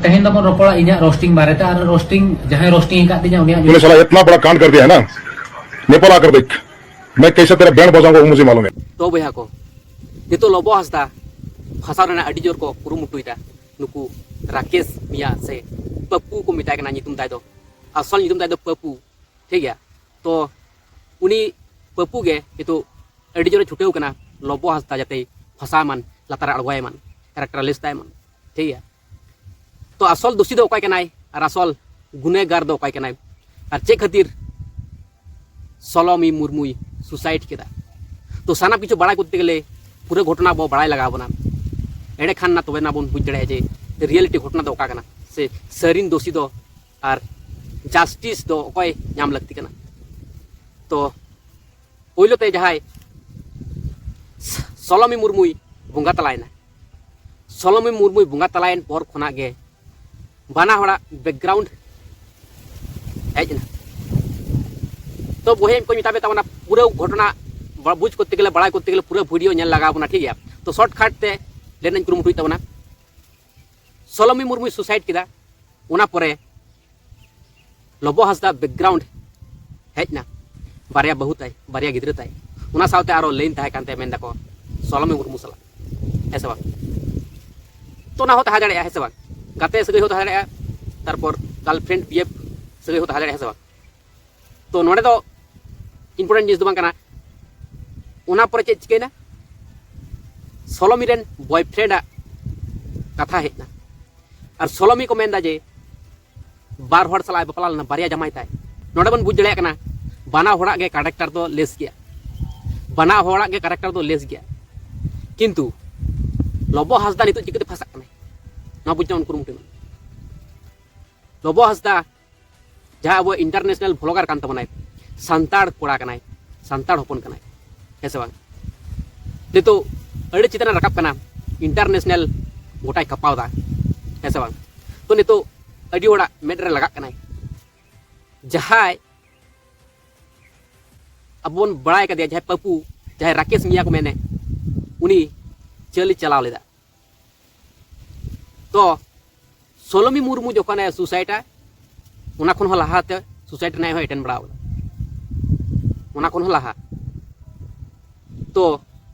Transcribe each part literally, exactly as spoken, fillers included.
ᱛᱮᱦᱮᱧ ᱫᱚᱵᱚᱱ ᱨᱚᱯᱚᱲᱟ ᱤᱧᱟᱹᱜ ᱨᱳᱥᱴᱤᱝ ᱵᱟᱨᱮᱛᱮ᱾ ᱟᱨ ᱨᱳᱥᱴᱤᱝ, ᱡᱟᱦᱟᱸᱭ ᱨᱳᱥᱴᱤᱝ ᱟᱠᱟᱫ ᱛᱤᱧᱟ, ᱩᱱᱤᱭᱟᱜ ᱧᱩᱛᱩᱢ᱾ तूने साला इतना बड़ा कांड कर दिया है ना, नेपाल आकर देख, मैं कैसे तेरा बैंड बजाऊंगा वो मुझे मालूम है। ᱛᱚ ᱵᱚᱭᱦᱟ ᱠᱚ, ᱱᱤᱛᱚᱜ ᱞᱚᱵᱚ ᱦᱟᱸᱥᱫᱟ ᱯᱷᱟᱸᱥᱟᱣ ᱨᱮᱱᱟᱜ ᱟᱹᱰᱤ ᱡᱳᱨ ᱠᱚ ᱠᱩᱨᱩᱢᱩᱴᱩᱭᱮᱫᱟ᱾ ᱱᱩᱠᱩ ᱨᱟᱠᱮᱥ ᱢᱤᱭᱟ ᱥᱮ ᱯᱟᱯᱯᱩ ᱠᱚ ᱢᱮᱛᱟᱭ ᱠᱟᱱᱟ ᱧᱩᱛᱩᱢ ᱛᱟᱭ ᱫᱚ, ᱟᱥᱚᱞ ᱧᱩᱛᱩᱢ ᱛᱟᱭ ᱫᱚ ᱯᱟᱯᱯᱩ, ᱴᱷᱤᱠ ᱜᱮᱭᱟ᱾ ᱛᱚ ᱩᱱᱤ ᱯᱟᱯᱯᱩ ᱜᱮ ᱱᱤᱛᱚᱜ ᱟᱹᱰᱤ ᱡᱳᱨᱮ ᱪᱷᱩᱴᱟᱹᱣ ᱠᱟᱱᱟ ᱞᱚᱵᱚ ᱦᱟᱸᱥᱫᱟ ᱡᱟᱛᱮ ᱯᱷᱟᱸᱥᱟᱣ ᱮᱢᱟᱱ, ᱞᱟᱛᱟᱨ ᱨᱮ ᱟᱬᱜᱚᱭ ᱮᱢᱟᱱ, ᱠᱮᱨᱮᱠᱴᱟᱨ ᱞᱮᱥ ᱛᱟᱭ ᱮᱢᱟᱱ, ᱴᱷᱤᱠ ᱜᱮᱭᱟ᱾ ᱛᱚ ᱟᱥᱚᱞ ᱫᱳᱥᱤ ᱫᱚ ᱚᱠᱚᱭ ᱠᱟᱱᱟᱭ ᱟᱨ ᱟᱥᱚᱞ ᱜᱩᱱᱮᱜᱟᱨ ᱫᱚ ᱚᱠᱚᱭ ᱠᱟᱱᱟᱭ ᱟᱨ ᱪᱮᱫ ᱠᱷᱟᱹᱛᱤᱨ ᱥᱚᱞᱚᱢᱤ ᱢᱩᱨᱢᱩᱭ ᱥᱩᱥᱟᱭᱤᱰ ᱠᱮᱫᱟ? ᱛᱚ ᱥᱟᱱᱟᱢ ᱠᱤᱪᱷᱩ ᱵᱟᱲᱟᱭ ᱠᱚᱨᱛᱮ ᱜᱮᱞᱮ ᱯᱩᱨᱟᱹ ᱜᱷᱚᱴᱚᱱᱟ ᱵᱚ ᱵᱟᱲᱟᱭ ᱞᱟᱜᱟᱣ ᱵᱚᱱᱟ᱾ ᱮᱸᱰᱮᱠᱷᱟᱱ ᱱᱟ ᱛᱚᱵᱮ ᱱᱟ ᱵᱚᱱ ᱵᱩᱡᱽ ᱫᱟᱲᱮᱭᱟᱜᱼᱟ ᱡᱮ ᱨᱤᱭᱮᱞᱤᱴᱤ ᱜᱷᱚᱴᱚᱱᱟ ᱫᱚ ᱚᱠᱟ ᱠᱟᱱᱟ, ᱥᱮ ᱥᱟᱹᱨᱤᱱ ᱫᱳᱥᱤ ᱫᱚ ᱟᱨ ᱡᱟᱥᱴᱤᱥ ᱫᱚ ᱚᱠᱚᱭ ᱧᱟᱢ ᱞᱟᱹᱠᱛᱤ ᱠᱟᱱᱟ᱾ ᱛᱚ ᱯᱳᱭᱞᱳ ᱛᱮ ᱡᱟᱦᱟᱸᱭ ᱥᱚᱞᱚᱢᱤ ᱢᱩᱨᱢᱩᱭ ᱵᱚᱸᱜᱟ ᱛᱟᱞᱟᱭᱮᱱᱟ, ᱥᱚᱞᱚᱢᱤ ᱢᱩᱨᱢᱩᱭ ᱵᱚᱸᱜᱟ ᱛᱟᱞᱟᱭᱮᱱ ᱯᱚᱨ ᱠᱷᱚᱱᱟᱜ ᱜᱮ ᱵᱟᱱᱟ ᱦᱚᱲᱟᱜ ᱵᱮᱠᱜᱨᱟᱣᱩᱱᱰ ᱦᱮᱡ ᱮᱱᱟ᱾ ᱛᱚ ᱵᱚᱭᱦᱟ ᱠᱚ ᱢᱮᱛᱟ ᱯᱮ ᱛᱟᱵᱚᱱᱟ, ᱯᱩᱨᱟᱹ ᱜᱷᱚᱴᱚᱱᱟ ᱵᱟ-, ᱵᱩᱡᱽ ᱠᱚᱨᱛᱮ ᱜᱮᱞᱮ, ᱵᱟᱲᱟᱭ ᱠᱚᱨᱛᱮ ᱜᱮᱞᱮ ᱯᱩᱨᱟᱹ ᱵᱷᱤᱰᱤᱭᱳ ᱧᱮᱞ ᱞᱟᱜᱟᱣ ᱵᱚᱱᱟ, ᱴᱷᱤᱠ ᱜᱮᱭᱟ᱾ ᱛᱚ ᱥᱚᱨᱴ ᱠᱟᱴ ᱛᱮ ᱞᱟᱹᱭ ᱨᱮᱱᱟᱜ ᱤᱧ ᱠᱩᱨᱩᱢᱩᱴᱩᱭᱮᱫ ᱛᱟᱵᱚᱱᱟ᱾ ᱥᱚᱞᱚᱢᱤ ᱢᱩᱨᱢᱩᱭ ᱥᱩᱥᱟᱭᱤᱰ ᱠᱮᱫᱟ, ᱚᱱᱟ ᱯᱚᱨᱮ ᱞᱚᱵᱚ ᱦᱟᱸᱥᱫᱟ ᱵᱮᱠᱜᱨᱟᱣᱩᱱᱰ ᱦᱮᱡ ᱮᱱᱟ, ᱵᱟᱨᱭᱟ ᱵᱟᱹᱦᱩ ᱛᱟᱭ, ᱵᱟᱨᱭᱟ ᱜᱤᱫᱽᱨᱟᱹ ᱛᱟᱭ, ᱚᱱᱟ ᱥᱟᱶᱛᱮ ᱟᱨᱚ ᱞᱟᱹᱭᱤᱱ ᱛᱟᱦᱮᱸ ᱠᱟᱱ ᱛᱟᱭᱟ, ᱢᱮᱱ ᱫᱟᱠᱚ ᱥᱚᱞᱚᱢᱤ ᱢᱩᱨᱢᱩ ᱥᱟᱞᱟᱜ, ᱦᱮᱸ ᱥᱮ ᱵᱟᱝ? ᱛᱚ ᱚᱱᱟ ᱦᱚᱸ ᱛᱟᱦᱮᱸ ᱫᱟᱲᱮᱭᱟᱜᱼᱟ, ᱦᱮᱸ ᱥᱮ ᱵᱟᱝ? ᱜᱟᱛᱮ ᱥᱟᱹᱜᱟᱹᱭ ᱦᱚᱸ ᱛᱟᱦᱮᱸ ᱫᱟᱲᱮᱭᱟᱜᱼᱟ, ᱛᱟᱨᱯᱚᱨ ᱜᱟᱨᱞᱯᱷᱨᱮᱱᱰ ᱵᱤᱭᱮᱯ ᱥᱟᱹᱜᱟᱹᱭ ᱦᱚᱸ ᱛᱟᱦᱮᱸ ᱫᱟᱲᱮᱭᱟᱜᱼᱟ, ᱦᱮᱸ ᱥᱮ ᱵᱟᱝ? ᱛᱚ ᱱᱚᱰᱮ ᱫᱚ ᱤᱢᱯᱚᱨᱴᱮᱱᱴ ᱡᱤᱱᱤᱥ ᱫᱚ ᱵᱟᱝ ᱠᱟᱱᱟ᱾ ᱚᱱᱟ ᱯᱚᱨᱮ ᱪᱮᱫ ᱪᱤᱠᱟᱹᱭᱮᱱᱟ? ᱥᱚᱞᱚᱢᱤ ᱨᱮᱱ ᱵᱚᱭᱯᱷᱨᱮᱱᱰ ᱟᱜ ᱠᱟᱛᱷᱟ ᱦᱮᱡ ᱮᱱᱟ, ᱟᱨ ᱥᱚᱞᱚᱢᱤ ᱠᱚ ᱢᱮᱱᱫᱟ ᱡᱮ ᱵᱟᱨ ᱦᱚᱲ ᱥᱟᱞᱟᱜ ᱮ ᱵᱟᱯᱞᱟ ᱞᱮᱱᱟ, ᱵᱟᱨᱭᱟ ᱡᱟᱢᱟᱭ ᱛᱟᱭ᱾ ᱱᱚᱰᱮ ᱵᱚᱱ ᱵᱩᱡᱽ ᱫᱟᱲᱮᱭᱟᱜ ᱠᱟᱱᱟ, ᱵᱟᱱᱟ ᱦᱚᱲᱟᱜ ᱜᱮ ᱠᱮᱨᱮᱠᱴᱟᱨ ᱫᱚ ᱞᱮᱥ ᱜᱮᱭᱟ, ᱵᱟᱱᱟ ᱦᱚᱲᱟᱜ ᱜᱮ ᱠᱮᱨᱮᱠᱴᱟᱨ ᱫᱚ ᱞᱮᱥ ᱜᱮᱭᱟ᱾ ᱠᱤᱱᱛᱩ ᱞᱚᱵᱚ ᱦᱟᱸᱥᱫᱟ ᱱᱤᱛᱚᱜ ᱪᱤᱠᱟᱹᱛᱮ ᱯᱷᱟᱸᱥᱟᱜ ᱠᱟᱱᱟᱭ, ᱱᱚᱣᱟ ᱵᱩᱡᱽ ᱨᱮᱱᱟᱜ ᱵᱚᱱ ᱠᱩᱨᱩᱢᱩᱴᱩᱭ ᱢᱟ᱾ ᱞᱚᱵᱚ ᱦᱟᱸᱥᱫᱟ ᱡᱟᱦᱟᱸ ᱟᱵᱚ ᱤᱱᱴᱟᱨᱱᱮᱥᱱᱟᱞ ᱵᱷᱞᱚᱜᱟᱨ ᱠᱟᱱ ᱛᱟᱵᱚᱱᱟᱭ, ᱥᱟᱱᱛᱟᱲ ᱠᱚᱲᱟ ᱠᱟᱱᱟᱭ, ᱥᱟᱱᱛᱟᱲ ᱦᱚᱯᱚᱱ ᱠᱟᱱᱟᱭ, ᱦᱮᱸ ᱥᱮ ᱵᱟᱝ? ᱱᱤᱛᱚᱜ ᱟᱹᱰᱤ ᱪᱮᱛᱟᱱ ᱨᱮ ᱨᱟᱠᱟᱵ ᱠᱟᱱᱟ, ᱤᱱᱴᱟᱨᱱᱮᱥᱱᱟᱞ ᱜᱚᱴᱟᱭ ᱠᱟᱯᱟᱣ ᱫᱟ, ᱦᱮᱸ ᱥᱮ ᱵᱟᱝ? ᱛᱚ ᱱᱤᱛᱚᱜ ᱟᱹᱰᱤ ᱦᱚᱲᱟᱜ ᱢᱮᱫ ᱨᱮ ᱞᱟᱜᱟᱜ ᱠᱟᱱᱟᱭ᱾ ᱡᱟᱦᱟᱸᱭ ᱟᱵᱚ ᱵᱚᱱ ᱵᱟᱲᱟᱭ ᱠᱟᱫᱮᱭᱟ, ᱡᱟᱦᱟᱸᱭ ᱯᱟᱯᱩ, ᱡᱟᱦᱟᱸᱭ ᱨᱟᱠᱮᱥ ᱢᱤᱭᱟ ᱠᱚ ᱢᱮᱱᱮ, ᱩᱱᱤ ᱡᱮᱞᱮ ᱪᱟᱞᱟᱣ ᱞᱮᱫᱟ᱾ ᱛᱚ ᱥᱚᱞᱚᱢᱤ ᱢᱩᱨᱢᱩ ᱡᱚᱠᱷᱚᱱᱮ ᱥᱩᱥᱟᱭᱤᱰᱟ, ᱚᱱᱟ ᱠᱷᱚᱱ ᱦᱚᱸ ᱞᱟᱦᱟᱛᱮ ᱥᱩᱥᱟᱭᱤᱰ ᱨᱮᱱᱟᱜ ᱦᱚᱸ ᱮᱴᱮᱱᱰ ᱵᱟᱲᱟ ᱟᱠᱟᱫᱟ᱾ ᱚᱱᱟ ᱠᱷᱚᱱ ᱦᱚᱸ ᱞᱟᱦᱟ᱾ ᱛᱚ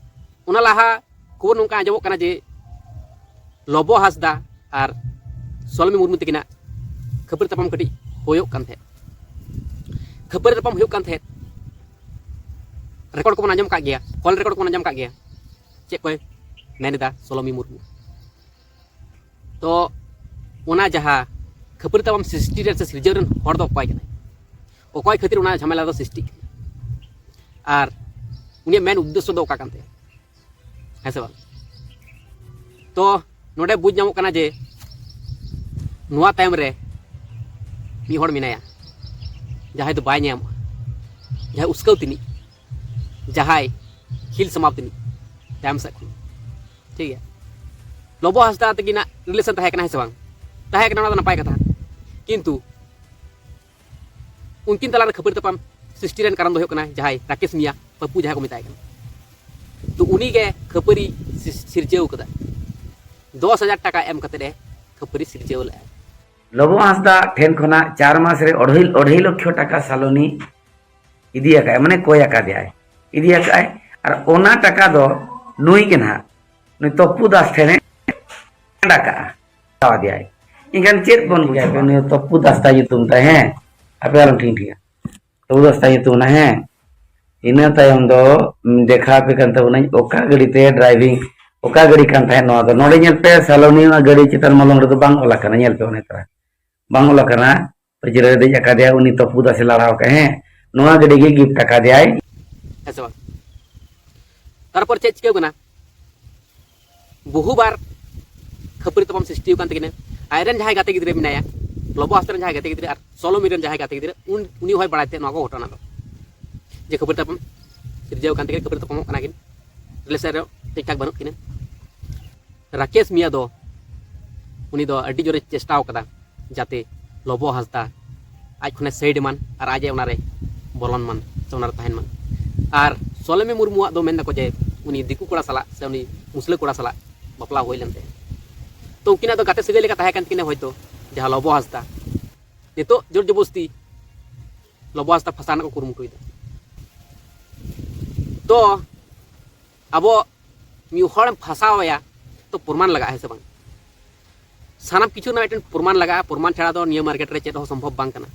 ᱚᱱᱟ ᱞᱟᱦᱟ ᱠᱷᱚᱵᱚᱨ ᱱᱚᱝᱠᱟ ᱟᱸᱡᱚᱢᱚᱜ ᱠᱟᱱᱟ ᱡᱮ ᱞᱚᱵᱚ ᱦᱟᱸᱥᱫᱟ ᱟᱨ ᱥᱚᱞᱚᱢᱤ ᱢᱩᱨᱢᱩ ᱛᱟᱹᱠᱤᱱᱟᱜ ᱠᱷᱟᱹᱯᱟᱹᱨᱤ ᱛᱟᱯᱟᱢ ᱠᱟᱹᱴᱤᱡ ᱦᱩᱭᱩᱜ ᱠᱟᱱ ᱛᱟᱦᱮᱸᱫ᱾ ᱠᱷᱟᱹᱯᱟᱹᱨᱤ ᱛᱟᱯᱟᱢ ᱦᱩᱭᱩᱜ ᱠᱟᱱ ᱛᱟᱦᱮᱸᱫ, ᱨᱮᱠᱚᱨᱰ ᱠᱚᱵᱚᱱ ᱟᱸᱡᱚᱢ ᱠᱟᱜ ᱜᱮᱭᱟ, ᱠᱚᱞ ᱨᱮᱠᱚᱨᱰ ᱠᱚᱵᱚᱱ ᱟᱸᱡᱚᱢ ᱠᱟᱜ ᱜᱮᱭᱟ᱾ ᱪᱮᱫ ᱠᱚᱭ ᱢᱮᱱ ᱮᱫᱟ ᱥᱚᱞᱚᱢᱤ ᱢᱩᱨᱢᱩ? ᱛᱚ ᱚᱱᱟ ᱡᱟᱦᱟᱸ ᱠᱷᱟᱹᱯᱟᱹᱨᱤ ᱛᱟᱯᱟᱢ ᱥᱨᱤᱥᱴᱤ ᱨᱮᱱ ᱥᱮ ᱥᱤᱨᱡᱟᱹᱣ ᱨᱮᱱ ᱦᱚᱲ ᱫᱚ ᱚᱠᱚᱭ ᱠᱟᱱᱟᱭ? ᱚᱠᱚᱭ ᱠᱷᱟᱹᱛᱤᱨ ᱚᱱᱟ ᱡᱷᱟᱢᱮᱞᱟ ᱫᱚ ᱥᱨᱤᱥᱴᱤᱜ ᱠᱟᱱᱟ? ᱟᱨ ᱩᱱᱤᱭᱟᱜ ᱢᱮᱱ ᱩᱫᱽᱫᱮᱥᱥᱚ ᱫᱚ ᱚᱠᱟ ᱠᱟᱱ ᱛᱟᱭᱟ? ᱦᱮᱸ ᱥᱮ ᱵᱟᱝ? ᱛᱚ ᱱᱚᱰᱮ ᱵᱩᱡᱽ ᱧᱟᱢᱚᱜ ᱠᱟᱱᱟ ᱡᱮ ᱱᱚᱣᱟ ᱛᱟᱭᱚᱢ ᱨᱮ ᱢᱤᱫ ᱦᱚᱲ ᱢᱮᱱᱟᱭᱟ, ᱡᱟᱦᱟᱸᱭ ᱫᱚ ᱵᱟᱭ ᱧᱟᱢᱚᱜᱼᱟ, ᱡᱟᱦᱟᱸᱭ ᱩᱥᱠᱟᱹᱣ ᱛᱤᱱᱤᱡ, ᱡᱟᱦᱟᱸᱭ ᱠᱷᱤᱞ ᱥᱟᱢᱟᱣ ᱛᱤᱱᱤᱡ ᱛᱟᱭᱚᱢ ᱥᱮᱫ ᱠᱷᱚᱱ᱾ ᱴᱷᱤᱠ ᱜᱮᱭᱟ, ᱞᱚᱵᱚ ᱦᱟᱸᱥᱫᱟ ᱛᱟᱹᱠᱤᱱᱟᱜ ᱨᱤᱞᱮᱥᱚᱱ ᱛᱟᱦᱮᱸ ᱠᱟᱱᱟ, ᱦᱮᱸ ᱥᱮ ᱵᱟᱝ? ᱛᱟᱦᱮᱸ ᱠᱟᱱᱟ, ᱚᱱᱟ ᱫᱚ ᱱᱟᱯᱟᱭ ᱠᱟᱛᱷᱟ, ᱠᱤᱱᱛᱩ ᱩᱱᱠᱤᱱ ᱛᱟᱞᱟᱨᱮ ᱠᱷᱟᱹᱯᱟᱹᱨᱤ ᱛᱟᱯᱟᱢ ᱥᱨᱤᱥᱴᱤ ᱨᱮᱱ ᱠᱟᱨᱚᱱ ᱫᱚ ᱦᱩᱭᱩᱜ ᱠᱟᱱᱟ ᱡᱟᱦᱟᱸᱭ ᱨᱟᱠᱮᱥ ᱢᱤᱭᱟ, ᱯᱟᱯᱯᱩ ᱡᱟᱦᱟᱸᱭ ᱠᱚ ᱢᱮᱛᱟᱭ ᱠᱟᱱᱟ᱾ ᱛᱚ ᱩᱱᱤ ᱜᱮ ᱠᱷᱟᱹᱯᱟᱹᱨᱤ ᱥᱤ-, ᱥᱤᱨᱡᱟᱹᱣ ᱠᱟᱫᱟ᱾ ᱫᱚᱥ ᱦᱟᱡᱟᱨ ᱴᱟᱠᱟ ᱮᱢ ᱠᱟᱛᱮ ᱮ ᱠᱷᱟᱹᱯᱟᱹᱨᱤ ᱥᱤᱨᱡᱟᱹᱣ ᱞᱮᱫᱼᱟ᱾ ᱞᱚᱵᱚ ᱦᱟᱸᱥᱫᱟ ᱴᱷᱮᱱ ᱠᱷᱚᱱᱟᱜ ᱪᱟᱨ ᱢᱟᱥ ᱨᱮ ᱚᱲᱦᱤ ᱚᱲᱦᱤ ᱞᱚᱠᱷᱚ ᱴᱟᱠᱟ ᱥᱟᱞᱚᱱᱤ ᱤᱫᱤ ᱟᱠᱟᱫ, ᱢᱟᱱᱮ ᱠᱚᱭ ᱟᱠᱟᱫᱮᱭᱟᱭ, ᱤᱫᱤ ᱟᱠᱟᱫ ᱟᱭ᱾ ᱟᱨ ᱚᱱᱟ ᱴᱟᱠᱟ ᱫᱚ ᱱᱩᱭ ᱜᱮ ᱱᱟᱦᱟᱜ, ᱱᱩᱭ ᱛᱚᱯᱩ ᱫᱟᱥ ᱴᱷᱮᱱᱮ ᱠᱟᱜᱼᱟ, ᱦᱟᱛᱟᱣ ᱟᱫᱮᱭᱟᱭ᱾ ᱮᱱᱠᱷᱟᱱ ᱪᱮᱫ ᱵᱚᱱ ᱵᱩᱡᱷᱟᱹᱣᱟ? ᱱᱩᱭ ᱛᱚᱯᱩ ᱫᱟᱥ ᱛᱟᱭ ᱧᱩᱛᱩᱢ ᱛᱟᱭ, ᱦᱮᱸ, ᱟᱯᱮ ᱟᱞᱚᱢ ᱴᱷᱤᱠ ᱴᱷᱤᱠᱟ, ᱛᱚᱯᱩ ᱫᱟᱥ ᱛᱟᱭ ᱧᱩᱛᱩᱢ ᱱᱟ, ᱦᱮᱸ᱾ ᱤᱱᱟᱹ ᱛᱟᱭᱚᱢ ᱫᱚ ᱫᱮᱠᱷᱟᱣ ᱟᱯᱮ ᱠᱟᱱ ᱛᱟᱵᱚᱱᱟᱹᱧ ᱚᱠᱟ ᱜᱟᱹᱰᱤ ᱛᱮ ᱰᱨᱟᱭᱵᱷᱤᱝ, ᱚᱠᱟ ᱜᱟᱹᱰᱤ ᱠᱟᱱ ᱛᱟᱦᱮᱸᱫ ᱱᱚᱣᱟ ᱫᱚ᱾ ᱱᱚᱰᱮ ᱧᱮᱞ ᱯᱮ, ᱥᱟᱞᱚᱱᱤ ᱚᱱᱟ ᱜᱟᱹᱰᱤ ᱪᱮᱛᱟᱱ ᱢᱚᱞᱚᱝ ᱨᱮᱫᱚ ᱵᱟᱝ ᱚᱞ ᱟᱠᱟᱱᱟ, ᱧᱮᱞ ᱯᱮ ᱚᱱᱮ ᱛᱚᱨᱟ ᱵᱟᱝ ᱚᱞ ᱟᱠᱟᱱᱟ᱾ ᱯᱟᱹᱪᱨᱟᱹ ᱨᱮ ᱫᱮᱡ ᱟᱠᱟᱫᱮᱭᱟ ᱩᱱᱤ ᱛᱚᱯᱩ ᱫᱟᱥᱮ ᱞᱟᱲᱟᱣ ᱟᱠᱟᱫ, ᱦᱮᱸ, ᱱᱚᱣᱟ ᱜᱟᱹᱰᱤ ᱜᱮ ᱜᱤᱯᱷᱴ ᱟᱠᱟᱫᱮᱭᱟᱭ᱾ ᱦᱮᱸ ᱥᱮ ᱵᱟᱝ? ᱛᱟᱨᱯᱚᱨ ᱪᱮᱫ ᱪᱤᱠᱟᱹᱣ ᱠᱟᱱᱟ? ᱵᱚᱦᱩ ᱵᱟᱨ ᱠᱷᱟᱹᱯᱟᱹᱨᱤ ᱛᱟᱯᱟᱢ ᱥᱨᱤᱥᱴᱤ ᱟᱠᱟᱱ ᱛᱟᱹᱠᱤᱱᱟ᱾ ᱟᱡᱨᱮᱱ ᱡᱟᱦᱟᱸᱭ ᱜᱟᱛᱮ ᱜᱤᱫᱽᱨᱟᱹ ᱢᱮᱱᱟᱭᱟ, ᱞᱚᱵᱚ ᱦᱟᱸᱥᱫᱟ ᱨᱮᱱ ᱡᱟᱦᱟᱸᱭ ᱜᱟᱛᱮ ᱜᱤᱫᱽᱨᱟᱹ ᱟᱨ ᱥᱚᱞᱚᱢᱤ ᱨᱮᱱ ᱡᱟᱦᱟᱸᱭ ᱜᱟᱛᱮ ᱜᱤᱫᱽᱨᱟᱹ, ᱩᱱ ᱩᱱᱤ ᱦᱚᱸᱭ ᱵᱟᱲᱟᱭ ᱛᱟᱦᱮᱸᱫ ᱱᱚᱣᱟ ᱠᱚ ᱜᱷᱚᱴᱚᱱᱟ ᱫᱚ, ᱡᱮ ᱠᱷᱟᱹᱯᱟᱹᱨᱤ ᱛᱟᱯᱟᱢ ᱥᱤᱨᱡᱟᱹᱣ ᱟᱠᱟᱱ ᱛᱟᱹᱠᱤᱱᱟ, ᱠᱷᱟᱹᱯᱟᱹᱨᱤ ᱛᱟᱯᱟᱢᱚᱜ ᱠᱟᱱᱟ ᱠᱤᱱ, ᱨᱤᱞᱮᱥᱚᱱ ᱨᱮ ᱴᱷᱤᱠ ᱴᱷᱟᱠ ᱵᱟᱹᱱᱩᱜ ᱠᱤᱱᱟ᱾ ᱨᱟᱠᱮᱥ ᱢᱤᱭᱟ ᱫᱚ, ᱩᱱᱤ ᱫᱚ ᱟᱹᱰᱤ ᱡᱳᱨᱮ ᱪᱮᱥᱴᱟᱣ ᱠᱟᱫᱟ ᱡᱟᱛᱮ ᱞᱚᱵᱚ ᱦᱟᱸᱥᱫᱟ ᱟᱡ ᱠᱷᱚᱱᱮ ᱥᱟᱭᱤᱰ ᱮᱢᱟᱱ ᱟᱨ ᱟᱡ ᱮ ᱚᱱᱟᱨᱮ ᱵᱚᱞᱚᱱ ᱢᱟᱱ ᱥᱮ ᱚᱱᱟᱨᱮ ᱛᱟᱦᱮᱱ ᱢᱟᱱ᱾ ᱟᱨ ᱥᱚᱞᱮᱢᱤ ᱢᱩᱨᱢᱩᱣᱟᱜ ᱫᱚ ᱢᱮᱱ ᱫᱟᱠᱚ ᱡᱮ ᱩᱱᱤ ᱫᱤᱠᱩ ᱠᱚᱲᱟ ᱥᱟᱞᱟᱜ ᱥᱮ ᱩᱱᱤ ᱢᱩᱥᱞᱟᱹ ᱠᱚᱲᱟ ᱥᱟᱞᱟᱜ ᱵᱟᱯᱞᱟ ᱦᱩᱭ ᱞᱮᱱ ᱛᱟᱭᱟ᱾ ᱛᱚ ᱩᱱᱠᱤᱱᱟᱜ ᱫᱚ ᱜᱟᱛᱮ ᱥᱟᱹᱜᱟᱹᱭ ᱞᱮᱠᱟ ᱛᱟᱦᱮᱸ ᱠᱟᱱ ᱛᱟᱹᱠᱤᱱᱟ ᱦᱚᱭᱛᱳ, ᱡᱟᱦᱟᱸ ᱞᱚᱵᱚ ᱦᱟᱸᱥᱫᱟ᱾ ᱱᱤᱛᱚᱜ ᱡᱳᱨ ᱡᱚᱵᱚᱥᱛᱤ ᱞᱚᱵᱚ ᱦᱟᱸᱥᱫᱟ ᱯᱷᱟᱸᱥᱟᱣ ᱨᱮᱱᱟᱜ ᱠᱚ ᱠᱩᱨᱩᱢᱩᱴᱩᱭᱮᱫᱟ᱾ ᱛᱚ ᱟᱵᱚ ᱢᱤᱫ ᱦᱚᱲᱮᱢ ᱯᱷᱟᱸᱥᱟᱣ ᱮᱭᱟ, ᱛᱚ ᱯᱨᱚᱢᱟᱱ ᱞᱟᱜᱟᱜᱼᱟ, ᱦᱮᱸ ᱥᱮ ᱵᱟᱝ? ᱥᱟᱱᱟᱢ ᱠᱤᱪᱷᱩ ᱨᱮᱱᱟᱜ ᱢᱤᱫᱴᱮᱱ ᱯᱨᱚᱢᱟᱱ ᱞᱟᱜᱟᱜᱼᱟ᱾ ᱯᱨᱚᱢᱟᱱ ᱪᱷᱟᱲᱟ ᱫᱚ ᱱᱤᱭᱟᱹ ᱢᱟᱨᱠᱮᱴ ᱨᱮ ᱪᱮᱫ ᱦᱚᱸ ᱥᱚᱢᱵᱷᱚᱵ ᱵᱟᱝ ᱠᱟᱱᱟ᱾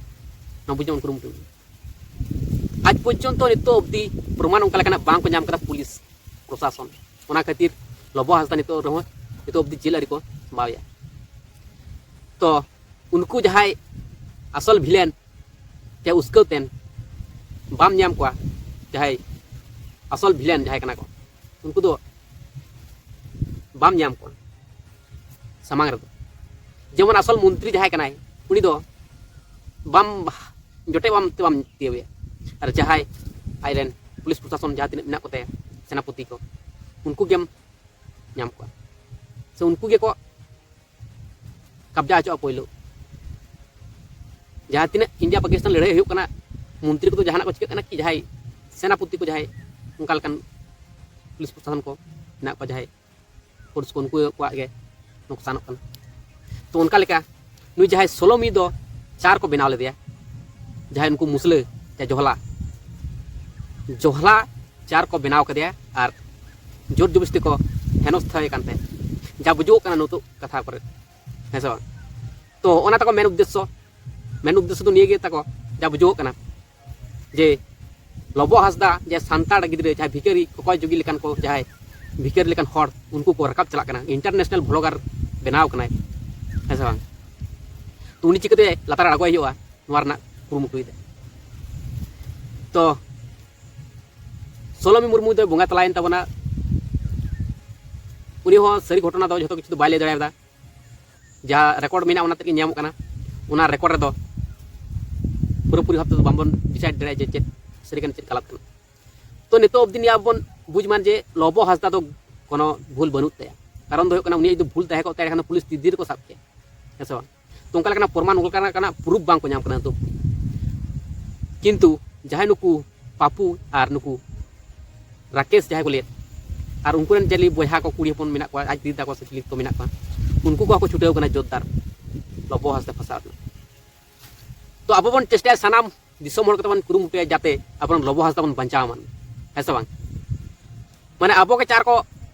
ᱱᱚᱣᱟ ᱵᱩᱡᱷᱟᱹᱣ ᱠᱩᱨᱩᱢᱩᱴᱩ᱾ ᱟᱡ ᱯᱚᱨᱡᱚᱱᱛᱚ ᱱᱤᱛᱚᱜ ᱚᱵᱫᱤ ᱯᱨᱚᱢᱟᱱ ᱚᱱᱠᱟ ᱞᱮᱠᱟᱱᱟᱜ ᱵᱟᱝ ᱠᱚ ᱧᱟᱢ ᱠᱟᱫᱟ ᱯᱩᱞᱤᱥ ᱯᱨᱚᱥᱟᱥᱚᱱ᱾ ᱚᱱᱟ ᱠᱷᱟᱹᱛᱤᱨ ᱞᱚᱵᱚ ᱦᱟᱸᱥᱫᱟ ᱱᱤᱛᱚᱜ ᱨᱮᱦᱚᱸ, ᱱᱤᱛᱚᱜ ᱚᱵᱫᱤ ᱡᱮᱞ ᱟᱹᱨᱤ ᱠᱚ ᱥᱟᱢᱵᱟᱣᱮᱭᱟ᱾ ᱛᱚ ᱩᱱᱠᱩ ᱡᱟᱦᱟᱸᱭ ᱟᱥᱚᱞ ᱵᱷᱤᱞᱮᱱ ᱛᱮ ᱩᱥᱠᱟᱹᱣ ᱛᱮᱱ ᱵᱟᱢ ᱧᱟᱢ ᱠᱚᱣᱟ, ᱡᱟᱦᱟᱸᱭ ᱟᱥᱚᱞ ᱵᱷᱤᱞᱮᱱ ᱡᱟᱦᱟᱸᱭ ᱠᱟᱱᱟ ᱠᱚ, ᱩᱱᱠᱩ ᱫᱚ ᱵᱟᱢ ᱧᱟᱢ ᱠᱚᱣᱟ ᱥᱟᱢᱟᱝ ᱨᱮᱫᱚ᱾ ᱡᱮᱢᱚᱱ ᱟᱥᱚᱞ ᱢᱚᱱᱛᱨᱤ ᱡᱟᱦᱟᱸᱭ ᱠᱟᱱᱟᱭ, ᱩᱱᱤ ᱫᱚ ᱵᱟᱢ ᱡᱚᱴᱮᱫ ᱵᱟᱢ ᱛᱮ ᱵᱟᱢ ᱛᱤᱭᱟᱹᱣᱮᱭᱟ᱾ ᱟᱨ ᱡᱟᱦᱟᱸᱭ ᱟᱡᱨᱮᱱ ᱯᱩᱞᱤᱥ ᱯᱨᱚᱥᱟᱥᱚᱱ ᱡᱟᱦᱟᱸ ᱛᱤᱱᱟᱹᱜ ᱢᱮᱱᱟᱜ ᱠᱚᱛᱟᱭᱟ, ᱥᱮᱱᱟᱯᱚᱛᱤ ᱠᱚ, ᱩᱱᱠᱩ ᱜᱮᱢ ᱧᱟᱢ ᱠᱚᱣᱟ, ᱥᱮ ᱩᱱᱠᱩ ᱜᱮᱠᱚ ᱠᱟᱵᱽᱡᱟ ᱦᱚᱪᱚᱜᱼᱟ ᱯᱳᱭᱞᱳ᱾ ᱡᱟᱦᱟᱸ ᱛᱤᱱᱟᱹᱜ ᱤᱱᱰᱤᱭᱟ ᱯᱟᱠᱤᱥᱛᱟᱱ ᱞᱟᱹᱲᱦᱟᱹᱭ ᱦᱩᱭᱩᱜ ᱠᱟᱱᱟ, ᱢᱚᱱᱛᱨᱤ ᱠᱚᱫᱚ ᱡᱟᱦᱟᱱᱟᱜ ᱠᱚ ᱪᱤᱠᱟᱹᱜ ᱠᱟᱱᱟ ᱠᱤ? ᱡᱟᱦᱟᱸᱭ ᱥᱮᱱᱟᱯᱚᱛᱤ ᱠᱚ, ᱡᱟᱦᱟᱸᱭ ᱚᱱᱠᱟ ᱞᱮᱠᱟᱱ ᱯᱩᱞᱤᱥ ᱯᱨᱚᱥᱟᱥᱚᱱ ᱠᱚ ᱢᱮᱱᱟᱜ ᱠᱚᱣᱟ, ᱡᱟᱦᱟᱸᱭ ᱯᱷᱳᱨᱥ ᱠᱚ, ᱩᱱᱠᱩ ᱠᱚᱣᱟᱜ ᱜᱮ ᱱᱚᱠᱥᱟᱱᱚᱜ ᱠᱟᱱᱟ᱾ ᱛᱚ ᱚᱱᱠᱟ ᱞᱮᱠᱟ ᱱᱩᱭ ᱡᱟᱦᱟᱸᱭ ᱥᱳᱞᱳᱢᱤ ᱫᱚ ᱪᱟᱨ ᱠᱚ ᱵᱮᱱᱟᱣ ᱞᱮᱫᱮᱭᱟ, ᱡᱟᱦᱟᱸᱭ ᱩᱱᱠᱩ ᱢᱩᱥᱞᱟᱹ ᱡᱟᱦᱟᱸᱭ ᱡᱚᱦᱞᱟ, ᱡᱚᱦᱞᱟ ᱪᱟᱨ ᱠᱚ ᱵᱮᱱᱟᱣ ᱠᱮᱫᱮᱭᱟ ᱟᱨ ᱡᱳᱨ ᱡᱚᱵᱚᱥᱛᱤ ᱠᱚ ᱦᱮᱱᱚᱥᱛᱷᱟᱭᱮ ᱠᱟᱱ ᱛᱟᱦᱮᱸᱫ, ᱡᱟ ᱵᱩᱡᱩᱜᱚᱜ ᱠᱟᱱᱟ ᱱᱤᱛᱚᱜ ᱠᱟᱛᱷᱟ ᱠᱚᱨᱮ, ᱦᱮᱸ ᱥᱮ ᱵᱟᱝ? ᱛᱚ ᱚᱱᱟ ᱛᱟᱠᱚ ᱢᱮᱱ ᱩᱫᱽᱫᱮᱥᱥᱚ, ᱢᱮᱱ ᱩᱫᱽᱫᱮᱥᱥᱚ ᱫᱚ ᱱᱤᱭᱟᱹ ᱜᱮ ᱛᱟᱠᱚ, ᱡᱟ ᱵᱩᱡᱩᱜᱚᱜ ᱠᱟᱱᱟ ᱡᱮ ᱞᱚᱵᱚ ᱦᱟᱸᱥᱫᱟ ᱡᱮ ᱥᱟᱱᱛᱟᱲ ᱜᱤᱫᱽᱨᱟᱹ ᱡᱟᱦᱟᱸᱭ ᱵᱷᱤᱠᱟᱨᱤ ᱠᱚᱠᱚᱭ ᱡᱩᱜᱤ ᱞᱮᱠᱟᱱ ᱠᱚ, ᱡᱟᱦᱟᱸᱭ ᱵᱷᱤᱠᱟᱨᱤ ᱞᱮᱠᱟᱱ ᱦᱚᱲ, ᱩᱱᱠᱩ ᱠᱚ ᱨᱟᱠᱟᱵ ᱪᱟᱞᱟᱜ ᱠᱟᱱᱟ, ᱤᱱᱴᱟᱨᱱᱮᱥᱱᱟᱞ ᱵᱷᱞᱚᱜᱟᱨ ᱵᱮᱱᱟᱣ ᱠᱟᱱᱟᱭ, ᱦᱮᱸ ᱥᱮ ᱵᱟᱝ? ᱛᱚ ᱩᱱᱤ ᱪᱤᱠᱟᱹᱛᱮ ᱞᱟᱛᱟᱨ ᱟᱬᱜᱚᱭ ᱦᱩᱭᱩᱜᱼᱟ, ᱱᱚᱣᱟ ᱨᱮᱱᱟᱜ ᱠᱩᱨᱩᱢᱩᱴᱩᱭᱮᱫᱟ᱾ ᱛᱚ ᱥᱳᱞᱳᱢᱤ ᱢᱩᱨᱢᱩ ᱫᱚᱭ ᱵᱚᱸᱜᱟ ᱛᱟᱞᱟᱭᱮᱱ ᱛᱟᱵᱚᱱᱟ᱾ ᱩᱱᱤ ᱦᱚᱸ ᱥᱟᱹᱨᱤ ᱜᱷᱚᱴᱚᱱᱟ ᱫᱚ ᱡᱷᱚᱛᱚ ᱠᱤᱪᱷᱩ ᱫᱚ ᱵᱟᱭ ᱞᱟᱹᱭ ᱫᱟᱲᱮᱭᱟᱫᱟ᱾ ᱡᱟᱦᱟᱸ ᱨᱮᱠᱚᱨᱰ ᱢᱮᱱᱟᱜᱼᱟ, ᱚᱱᱟ ᱛᱮᱫ ᱜᱮ ᱧᱟᱢᱚᱜ ᱠᱟᱱᱟ᱾ ᱚᱱᱟ ᱨᱮᱠᱚᱨᱰ ᱨᱮᱫᱚ ᱯᱩᱨᱟᱹᱯᱩᱨᱤ ᱵᱷᱟᱵᱽ ᱛᱮᱫᱚ ᱵᱟᱝᱵᱚᱱ ᱰᱤᱥᱟᱭᱤᱰ ᱫᱟᱲᱮᱭᱟᱜᱼᱟ ᱡᱮ ᱪᱮᱫ ᱥᱟᱹᱨᱤ ᱠᱟᱱᱟ, ᱪᱮᱫ ᱜᱟᱞᱟᱛ ᱠᱟᱱᱟ᱾ ᱛᱚ ᱱᱤᱛᱚᱜ ᱚᱵᱫᱤ ᱱᱤᱭᱟᱹ ᱵᱚᱱ ᱵᱩᱡᱽ ᱢᱟ ᱡᱮ ᱞᱚᱵᱚ ᱦᱟᱸᱥᱫᱟ ᱫᱚ ᱠᱳᱱᱳ ᱵᱷᱩᱞ ᱵᱟᱹᱱᱩᱜ ᱛᱟᱭᱟ᱾ ᱠᱟᱨᱚᱱ ᱫᱚ ᱦᱩᱭᱩᱜ ᱠᱟᱱᱟ, ᱩᱱᱤᱭᱟᱜ ᱡᱩᱫᱤ ᱵᱷᱩᱞ ᱛᱟᱦᱮᱸ ᱠᱚᱜ ᱛᱟᱭ, ᱮᱸᱰᱮᱠᱷᱟᱱ ᱫᱚ ᱯᱩᱞᱤᱥ ᱛᱤ ᱨᱮᱠᱚ ᱥᱟᱵ ᱠᱮᱭᱟ, ᱦᱮᱸ ᱥᱮ ᱵᱟᱝ? ᱛᱚ ᱚᱱᱠᱟ ᱞᱮᱠᱟᱱᱟᱜ ᱯᱨᱚᱢᱟᱱ, ᱚᱱᱠᱟ ᱞᱮᱠᱟᱱᱟᱜ ᱯᱨᱩᱯᱷ ᱵᱟᱝ ᱠᱚ ᱧᱟᱢ ᱠᱟᱱᱟ ᱱᱤᱛᱚᱜ᱾ ᱠᱤᱱᱛᱩ ᱡᱟᱦᱟᱸᱭ ᱱᱩᱠᱩ ᱯᱟᱯᱩ ᱟᱨ ᱱᱩᱠᱩ ᱨᱟᱠᱮᱥ ᱡᱟᱦᱟᱸᱭ ᱠᱚ ᱞᱟᱹᱭᱮᱫ, ᱟᱨ ᱩᱱᱠᱩ ᱨᱮᱱ ᱡᱟᱹᱞᱤ ᱵᱚᱭᱦᱟ ᱠᱚ, ᱠᱩᱲᱤ ᱦᱚᱯᱚᱱ ᱢᱮᱱᱟᱜ ᱠᱚᱣᱟ, ᱟᱡ ᱫᱤᱫᱤ ᱛᱟᱠᱚ ᱥᱮ ᱪᱤᱞᱤ ᱠᱚ ᱢᱮᱱᱟᱜ ᱠᱚᱣᱟ, ᱩᱱᱠᱩ ᱠᱚᱦᱚᱸ ᱠᱚ ᱪᱷᱩᱴᱟᱹᱣ ᱠᱟᱱᱟ ᱡᱳᱨᱫᱟᱨ ᱞᱚᱵᱚ ᱦᱟᱸᱥᱫᱟ ᱯᱷᱟᱸᱥᱟᱣ ᱨᱮᱱᱟᱜ᱾ ᱛᱚ ᱟᱵᱚ ᱵᱚᱱ ᱪᱮᱥᱴᱟᱭᱟ, ᱥᱟᱱᱟᱢ ᱫᱤᱥᱚᱢ ᱦᱚᱲ ᱠᱚᱛᱮ ᱵᱚᱱ ᱠᱩᱨᱩᱢᱩᱴᱩᱭᱟ ᱡᱟᱛᱮ ᱟᱵᱚᱨᱮᱱ ᱞᱚᱵᱚ ᱦᱟᱸᱥᱫᱟ ᱵᱚᱱ ᱵᱟᱧᱪᱟᱣ ᱢᱟ, ᱦᱮᱸ ᱥᱮ ᱵᱟᱝ? ᱢᱟᱱᱮ ᱟᱵᱚ ᱜᱮ ᱪᱟᱨ ᱠᱚ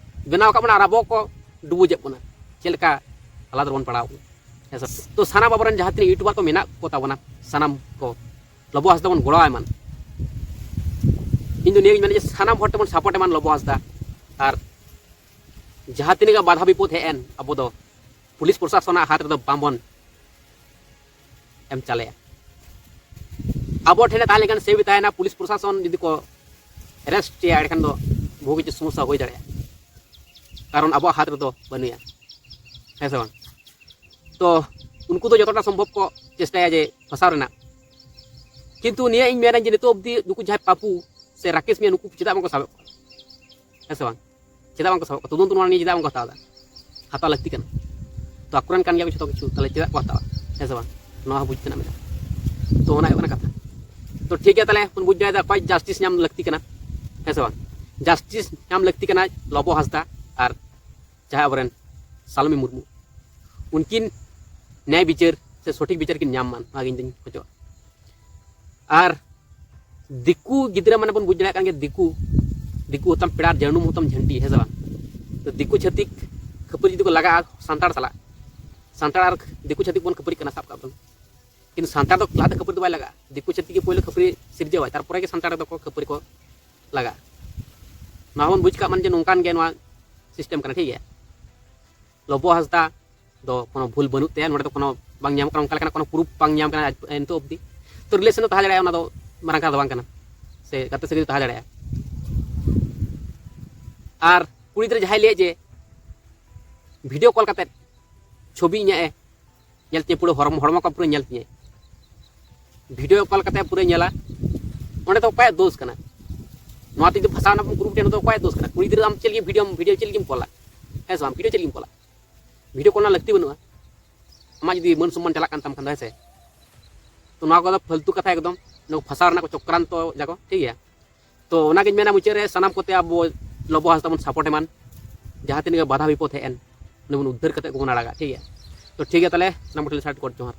ᱵᱮᱱᱟᱣ ᱟᱠᱟᱫ ᱵᱚᱱᱟ ᱟᱨ ᱟᱵᱚ ᱠᱚ ᱰᱩᱵᱩᱡᱮᱫ ᱵᱚᱱᱟ, ᱪᱮᱫ ᱞᱮᱠᱟ ᱦᱟᱞᱟᱛ ᱨᱮᱵᱚᱱ ᱯᱟᱲᱟᱣ ᱟᱠᱟᱱᱟ, ᱦᱮᱸ ᱥᱮ? ᱛᱚ ᱥᱟᱱᱟᱢ ᱟᱵᱚᱨᱮᱱ ᱡᱟᱦᱟᱸ ᱛᱤᱱᱟᱹᱜ YouTuber ᱠᱚ ᱢᱮᱱᱟᱜ ᱠᱚ ᱛᱟᱵᱚᱱᱟ, ᱥᱟᱱᱟᱢ ᱠᱚ ᱞᱚᱵᱚ ᱦᱟᱸᱥᱫᱟ ᱵᱚᱱ ᱜᱚᱲᱚ ᱟᱭ ᱢᱟ᱾ ᱤᱧ ᱫᱚ ᱱᱤᱭᱟᱹᱜᱤᱧ ᱢᱮᱱᱟ ᱡᱮ ᱥᱟᱱᱟᱢ ᱦᱚᱲ ᱛᱮᱵᱚᱱ support ᱮᱢᱟᱱ ᱞᱚᱵᱚ ᱦᱟᱸᱥᱫᱟ, ᱟᱨ ᱡᱟᱦᱟᱸ ᱛᱤᱱᱟᱹᱜ ᱜᱮ ᱵᱟᱫᱷᱟ ᱵᱤᱯᱚᱫ ᱦᱮᱡ ᱮᱱ, ᱟᱵᱚ ᱫᱚ ᱯᱩᱞᱤᱥ ᱯᱨᱚᱥᱟᱥᱚᱱᱟᱜ ᱦᱟᱛ ᱨᱮᱫᱚ ᱵᱟᱝᱵᱚᱱ ᱮᱢ ᱪᱟᱞᱮᱭᱟ᱾ ᱟᱵᱚ ᱴᱷᱮᱱᱮ ᱛᱟᱦᱮᱸ ᱞᱮᱱᱠᱷᱟᱱ safe ᱮ ᱛᱟᱦᱮᱱᱟ᱾ ᱯᱩᱞᱤᱥ ᱯᱨᱚᱥᱟᱥᱚᱱ ᱡᱩᱫᱤ ᱠᱚ arrest ᱮᱭᱟ, ᱮᱸᱰᱮᱠᱷᱟᱱ ᱫᱚ ᱵᱚᱦᱩ ᱠᱤᱪᱷᱩ ᱥᱚᱢᱚᱥᱥᱟ ᱦᱩᱭ ᱫᱟᱲᱮᱭᱟᱜᱼᱟ, ᱠᱟᱨᱚᱱ ᱟᱵᱚᱣᱟᱜ ᱦᱟᱛ ᱨᱮᱫᱚ ᱵᱟᱹᱱᱩᱭᱟ, ᱦᱮᱸ ᱥᱮ ᱵᱟᱝ? ᱛᱚ ᱩᱱᱠᱩ ᱫᱚ ᱡᱚᱛᱚᱴᱟ ᱥᱚᱢᱵᱷᱚᱵ ᱠᱚ ᱪᱮᱥᱴᱟᱭᱟ ᱡᱮ ᱯᱷᱟᱸᱥᱟᱣ ᱨᱮᱱᱟᱜ, ᱠᱤᱱᱛᱩ ᱱᱤᱭᱟᱹ ᱤᱧ ᱢᱮᱱᱟ ᱡᱮ ᱱᱤᱛᱚᱜ ᱚᱵᱫᱤ ᱱᱩᱠᱩ ᱡᱟᱦᱟᱸᱭ ᱯᱟᱯᱩ ᱥᱮ ᱨᱟᱠᱮᱥ ᱢᱤᱭᱟ, ᱱᱩᱠᱩ ᱪᱮᱫᱟᱜ ᱵᱟᱝᱠᱚ ᱥᱟᱵᱮᱫ ᱠᱚᱣᱟ, ᱦᱮᱸ ᱥᱮ ᱵᱟᱝ? ᱪᱮᱫᱟᱜ ᱵᱟᱝᱠᱚ ᱥᱟᱵᱮᱫ ᱠᱚᱣᱟ? ᱛᱚᱫᱚᱱᱛᱚ ᱱᱚᱣᱟ ᱱᱤᱭᱮ ᱪᱮᱫᱟᱜ ᱵᱟᱝᱠᱚ ᱦᱟᱛᱟᱣ ᱮᱫᱟ? ᱦᱟᱛᱟᱣ ᱞᱟᱹᱠᱛᱤ ᱠᱟᱱᱟ᱾ ᱛᱚ ᱟᱠᱚᱨᱮᱱ ᱠᱟᱱ ᱜᱮᱭᱟ ᱠᱚ ᱡᱷᱚᱛᱚ ᱠᱤᱪᱷᱩ, ᱛᱟᱦᱚᱞᱮ ᱪᱮᱫᱟᱜ ᱠᱚ ᱦᱟᱛᱟᱣᱟ, ᱦᱮᱸ ᱥᱮ ᱵᱟᱝ? ᱱᱚᱣᱟ ᱦᱚᱸ ᱵᱩᱡᱽ ᱛᱮᱱᱟᱜ ᱢᱮᱱᱟᱜᱼᱟ᱾ ᱛᱚ ᱚᱱᱟ ᱦᱩᱭᱩᱜ ᱠᱟᱱᱟ ᱠᱟᱛᱷᱟ᱾ ᱛᱚ ᱴᱷᱤᱠ ᱜᱮᱭᱟ, ᱛᱟᱦᱚᱞᱮ ᱵᱚᱱ ᱵᱩᱡᱽ ᱫᱟᱲᱮᱭᱟᱫᱟ ᱚᱠᱚᱭ justice ᱧᱟᱢ ᱞᱟᱹᱠᱛᱤ ᱠᱟᱱᱟ, ᱦᱮᱸ ᱥᱮ ᱵᱟᱝ? Justice ᱧᱟᱢ ᱞᱟᱹᱠᱛᱤ ᱠᱟᱱᱟ ᱞᱚᱵᱚ ᱦᱟᱸᱥᱫᱟ ᱟᱨ ᱡᱟᱦᱟᱸᱭ ᱟᱵᱚᱨᱮᱱ ᱥᱟᱞᱢᱤ ᱢᱩᱨᱢᱩ, ᱩᱱᱠᱤᱱ ᱱᱮᱭᱟᱭ ᱵᱤᱪᱟᱹᱨ ᱥᱮ ᱥᱚᱴᱷᱤᱠ ᱵᱤᱪᱟᱹᱨ ᱠᱤᱱ ᱧᱟᱢ ᱢᱟ, ᱱᱚᱣᱟ ᱜᱮ ᱤᱧ ᱫᱚᱧ ᱠᱷᱚᱡᱚᱜᱼᱟ᱾ ᱟᱨ ᱫᱤᱠᱩ ᱜᱤᱫᱽᱨᱟᱹ ᱢᱟᱱᱮ ᱵᱚᱱ ᱵᱩᱡᱽ ᱫᱟᱲᱮᱭᱟᱜ ᱠᱟᱱ ᱜᱮᱭᱟ, ᱫᱤᱠᱩ, ᱫᱤᱠᱩ ᱦᱚᱛᱟᱢ ᱯᱮᱲᱟ, ᱡᱟᱹᱱᱩᱢ ᱦᱚᱛᱟᱢ ᱡᱷᱟᱹᱱᱴᱤ, ᱦᱮᱸ ᱥᱮ ᱵᱟᱝ? ᱛᱚ ᱫᱤᱠᱩ ᱪᱷᱟᱹᱛᱤᱠ ᱠᱷᱟᱹᱯᱟᱹᱨᱤ ᱡᱩᱫᱤ ᱠᱚ ᱞᱟᱜᱟᱜᱼᱟ ᱥᱟᱱᱛᱟᱲ ᱥᱟᱞᱟᱜ, ᱥᱟᱱᱛᱟᱲ ᱟᱨ ᱫᱤᱠᱩ ᱪᱷᱟᱹᱛᱤᱠ ᱵᱚᱱ ᱠᱷᱟᱹᱯᱟᱹᱨᱤᱜ ᱠᱟᱱᱟ, ᱥᱟᱵ ᱠᱟᱜ ᱵᱚᱱ, ᱠᱤᱱᱛᱩ ᱥᱟᱱᱛᱟᱲ ᱫᱚ ᱞᱟᱦᱟᱛᱮ ᱠᱷᱟᱹᱯᱟᱹᱨᱤ ᱫᱚ ᱵᱟᱭ ᱞᱟᱜᱟᱜᱼᱟ᱾ ᱫᱤᱠᱩ ᱪᱷᱟᱹᱛᱤᱠ ᱜᱮ ᱯᱳᱭᱞᱳ ᱠᱷᱟᱹᱯᱟᱹᱨᱤ ᱥᱤᱨᱡᱟᱹᱣᱟᱭ, ᱛᱟᱨᱯᱚᱨᱮ ᱜᱮ ᱥᱟᱱᱛᱟᱲ ᱫᱚᱠᱚ ᱠᱷᱟᱹᱯᱟᱹᱨᱤ ᱠᱚ ᱞᱟᱜᱟᱜᱼᱟ᱾ ᱱᱚᱣᱟ ᱵᱚᱱ ᱵᱩᱡᱽ ᱠᱟᱜ ᱢᱟ ᱡᱮ ᱱᱚᱝᱠᱟᱱ ᱜᱮ ᱱᱚᱣᱟ system ᱠᱟᱱᱟ, ᱴᱷᱤᱠ ᱜᱮᱭᱟ? ᱞᱚᱵᱚ ᱦᱟᱸᱥᱫᱟ ᱫᱚ ᱠᱳᱱᱳ ᱵᱷᱩᱞ ᱵᱟᱹᱱᱩᱜ ᱛᱟᱭᱟ, ᱱᱚᱰᱮ ᱫᱚ ᱠᱳᱱᱳ ᱵᱟᱝ ᱧᱟᱢᱚᱜ ᱠᱟᱱᱟ, ᱚᱱᱠᱟ ᱞᱮᱠᱟᱱᱟᱜ ᱠᱳᱱᱳ proof ᱵᱟᱝ ᱧᱟᱢ ᱠᱟᱱᱟ ᱟᱡ, ᱱᱤᱛᱚᱜ ᱚᱵᱫᱤ᱾ ᱛᱚ relation ᱫᱚ ᱛᱟᱦᱮᱸ ᱫᱟᱲᱮᱭᱟᱜᱼᱟ, ᱚᱱᱟ ᱫᱚ ᱢᱟᱨᱟᱝ ᱠᱟᱛᱷᱟ ᱫᱚ ᱵᱟᱝ ᱠᱟᱱᱟ, ᱥᱮ ᱜᱟᱛᱮ ᱥᱟᱹᱜᱟᱹᱭ ᱫᱚ ᱛᱟᱦᱮᱸ ᱫᱟᱲᱮᱭᱟᱜᱼᱟ᱾ ᱟᱨ ᱠᱩᱲᱤ ᱜᱤᱫᱽᱨᱟᱹ ᱡᱟᱦᱟᱸᱭ ᱞᱟᱹᱭᱮᱫ ᱡᱮ video call ᱠᱟᱛᱮᱫ ᱪᱷᱚᱵᱤ ᱤᱧᱟᱹᱜ ᱮ ᱧᱮᱞ ᱛᱤᱧᱟᱹ, ᱯᱩᱨᱟᱹ ᱦᱚᱲᱢᱚ, ᱦᱚᱲᱢᱚ ᱠᱚ ᱯᱩᱨᱟᱹ ᱧᱮᱞ ᱛᱤᱧᱟᱹ, video call ᱠᱟᱛᱮᱫ ᱯᱩᱨᱟᱹ ᱧᱮᱞᱟ, ᱚᱸᱰᱮ ᱫᱚ ᱚᱠᱚᱭᱟᱜ ᱫᱳᱥ ᱠᱟᱱᱟ? ᱱᱚᱣᱟ ᱛᱮ ᱡᱩᱫᱤ ᱯᱷᱟᱸᱥᱟᱣ ᱮᱱᱟ ᱵᱚᱱ group ᱴᱷᱮᱱ, ᱫᱚ ᱚᱠᱚᱭᱟᱜ ᱫᱳᱥ ᱠᱟᱱᱟ? ᱠᱩᱲᱤ ᱜᱤᱫᱽᱨᱟᱹ ᱟᱢ ᱪᱮᱫ ᱞᱟᱹᱜᱤᱫ video, video ᱪᱮᱫ ᱞᱟᱹᱜᱤᱫ ᱮᱢ ᱠᱚᱞᱟ? ᱦᱮᱸ ᱥᱮ ᱵᱟᱝ? Video ᱪᱮᱫ ᱞᱟᱹᱜᱤᱫ ᱮᱢ ᱠᱚᱞᱟ? Video call ᱨᱮᱱᱟᱜ ᱞᱟᱹᱠᱛᱤ ᱵᱟᱹᱱᱩᱜᱼᱟ, ᱟᱢᱟᱜ ᱡᱩᱫᱤ ᱢᱟᱹᱱ ᱥᱚᱢᱢᱟᱱ ᱪᱟᱞᱟᱜ ᱠᱟᱱ ᱛᱟᱢ ᱠᱷᱟᱱ ᱫᱚ, ᱦᱮᱸ ᱥᱮ? ᱛᱚ ᱱᱚᱣᱟ ᱠᱚᱫᱚ ᱯᱷᱟᱹᱞᱛᱩ ᱠᱟᱛᱷᱟ ᱮᱠᱫᱚᱢ, ᱱᱚᱣᱟ ᱯᱷᱟᱸᱥᱟᱣ ᱨᱮᱱᱟᱜ ᱠᱚ ᱪᱚᱠᱨᱟᱱᱛᱚ ᱡᱟᱠᱚ, ᱴᱷᱤᱠ ᱜᱮᱭᱟ? ᱛᱚ ᱚᱱᱟᱜᱤᱧ ᱢᱮᱱᱟ ᱢᱩᱪᱟᱹᱫ ᱨᱮ ᱥᱟᱱᱟᱢ ᱠᱚᱛᱮ ᱟᱵᱚ ᱞᱚᱵᱚ ᱦᱟᱸᱥᱫᱟ ᱵᱚᱱ support ᱮᱢᱟᱱ, ᱡᱟᱦᱟᱸ ᱛᱤᱱᱟᱹᱜ ᱜᱮ ᱵᱟᱫᱷᱟ ᱵᱤᱯᱚᱫ ᱦᱮᱡ ᱮᱱ, ᱩᱱᱤ ᱵᱚᱱ ᱩᱫᱽᱫᱷᱟᱹᱨ ᱠᱟᱛᱮ ᱜᱮᱵᱚᱱ ᱟᱲᱟᱜᱟ, ᱴᱷᱤᱠ ᱜᱮᱭᱟ? ᱛᱚ ᱴᱷᱤᱠ ᱜᱮᱭᱟ, ᱛᱟᱦᱚᱞᱮ ᱥᱟᱱᱟᱢ ᱠᱚᱴᱷᱮᱱ ᱥᱟᱨᱦᱟᱣ ᱠᱚ ᱡᱚᱦᱟᱨ᱾